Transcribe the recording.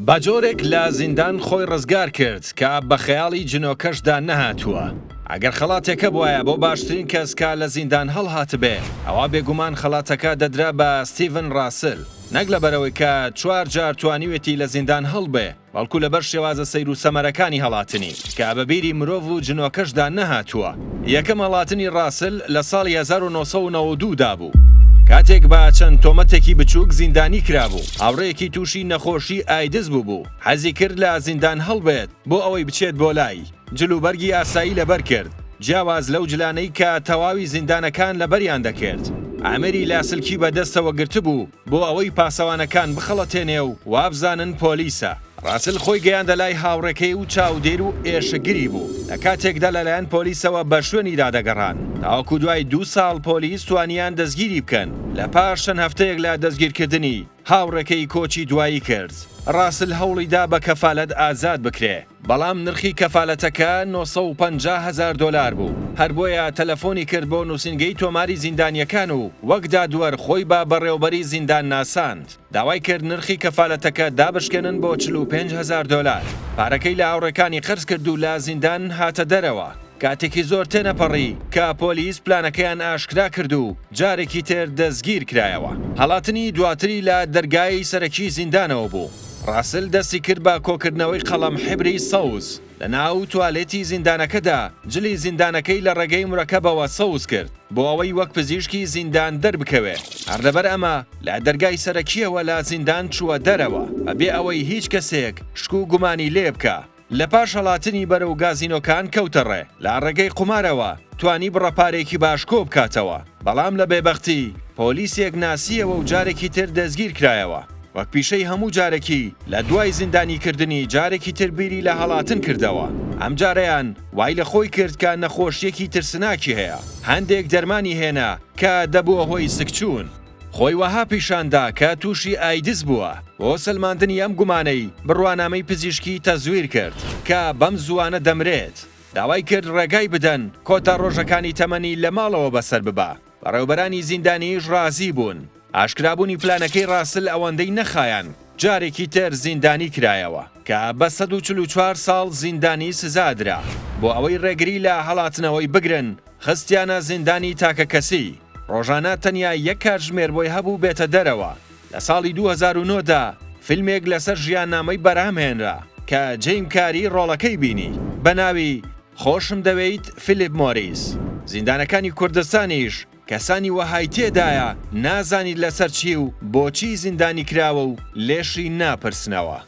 بە جۆرێک لە زیندان خۆی ڕزگار کرد کە بە خەیاڵی جنۆکەشدا نەهاتووە. ئەگەر خەڵاتێک هەبوایە بۆ باشترین کەس کە لە زیندان هەڵهاتبێ، ئەوا بێگومان خەڵاتەکە دەدرا بە ستیڤن ڕاسل، نەک لەبەرئەوەی کە چوار جار توانیوێتی لە زیندان هەڵبێ، بەڵکو لەبەر شێوازە سەیر و سەمەرەکانی هەڵاتنی، کە بە بیری مرۆڤ و جنۆکەشدا نەهاتووە. یەکەم هەڵاتنی ڕاسل لە ساڵی 1992 دا بوو، کاتێک بە چەند تۆمەتێکی بچووک زیندانی کرابوو، هاوڕێیەکی تووشی نەخۆشی ئایدز بووبوو، حەزی کرد لە زیندان هەڵبێت بۆ ئەوەی بچێت بۆ لای، جلوبەرگی ئاسایی لەبەر کرد، جیاواز لەو جلانەی کە تەواوی زیندانەکان لەبەریان دەکرد. ئامێری لاسلکی بە دەستەوە گرتبوو بۆ ئەوەی پاسەوانەکان بخەڵەتێنێ و وابزانن پۆلیسە. ڕاسل خۆی گەیاندە لای هاوڕێکەی و چاودێر و ئێشکگری بوو، لە کاتێکدا لەلایەن پۆلیسەوە بە شوێنیدا دەگەڕان، تاوەکو دوای دوو ساڵ پۆلیس توانیان دەستگیری بکەن، لە پاش چەند هەفتەیەک لە دەستگیرکردنی، هاوڕێکەی کۆچی دوایی کرد. ڕاسل هەوڵی دا بە کەفالەت ئازاد بکرێ، بەڵام نرخی کەفالەتەکە 950 هەزار دۆلار بوو، هەر بۆیە تەلەفۆنی کرد بۆ نووسینگەی تۆماری زیندانییەکان و وەک دادوەر خۆی بە بەڕێوەبەری زیندان ناساند. داوای کرد نرخی کەفالەتەکە دابشکێنن بۆ 45 هەزار دۆلار. پارەکەی لە هاوڕێکانی قەرز کرد و لە زیندان هاتە دەرەوە. کاتێکی زۆر تێنەپەڕی کە پۆلیس پلانەکەیان ئاشکرا کرد و جارێکی تر دەستگیر کرایەوە. هەڵاتنی دواتری لە دەرگای سەرەکی زیندانەوە بوو. ڕاسل دەستی کرد بە کۆکردنەوەی قەڵەم حیبری سەوز لە ناو توالێتی زیندانەکەدا، جلی زیندانەکەی لە ڕێگەی مورەکەبەوە سەوز کرد بۆ ئەوەی وەک پزیشکی زیندان دەربکەوێ. هەر لەبەر ئەمە لە دەرگای سەرەکییەوە لە زیندان چووە دەرەوە بەبێ ئەوەی هیچ کەسێک شک و گومانی لێ بکا. لە پاش هەڵاتنی بەرەو گازینۆکان کەوتە ڕێ، لە ڕێگەی قومارەوە توانی بڕە پارەیەکی باش کۆ بکاتەوە، بەڵام لە بێبەختی پۆلیسێک ناسییەوە و جارێکی تر دەستگیر کرایەوە. وەک پیشەی هەموو جارێکی لە دوای زیندانی کردنی جارێکی تر بیری لە هەڵاتن کردەوە، ئەمجارەیان وای لە خۆی کرد کە نەخۆشییەکی ترسناکی هەیە، هەندێک دەرمانی هێنا کە دەبووە هۆی سکچوون. خۆی وەها پیشان دا کە تووشی ئایدز بووە، بۆ سەلماندنی ئەم گومانەی بڕوانامەی پزیشکی تەزویر کرد کە بەم زووانە دەمرێت، داوای کرد ڕێگای بدەن کۆتا ڕۆژەکانی تەمەنی لە ماڵەوە بەسەر ببا، بەڕێوەبەرانی زیندانیش ڕازی بوون. ئاشکرابوونی پلانەکەی ڕاسل ئەوەندەی نەخایاند جارێکی تر زیندانی کرایەوە کە بە 144 ساڵ زیندانی سزا درا، بۆ ئەوەی ڕێگری لە هەڵاتنەوەی بگرن خستیانە زیندانی تاکەکەسی، ڕۆژانە تەنیا یەک کاتژمێر بۆی هەبوو بێتە دەرەوە. لە ساڵی 2009 دا فیلمێک لەسەر ژیاننامەی بەرهەم هێنرا کە جەیم کاری ڕۆڵەکەی بینی بە ناوی، خۆشم دەوێیت فیلیپ مۆریس. زیندانەکانی کوردستانیش کەسانی وەهای تێدایە نازانیت لەسەر چی و بۆچی زیندانی کراوە و لێشی ناپرسنەوە.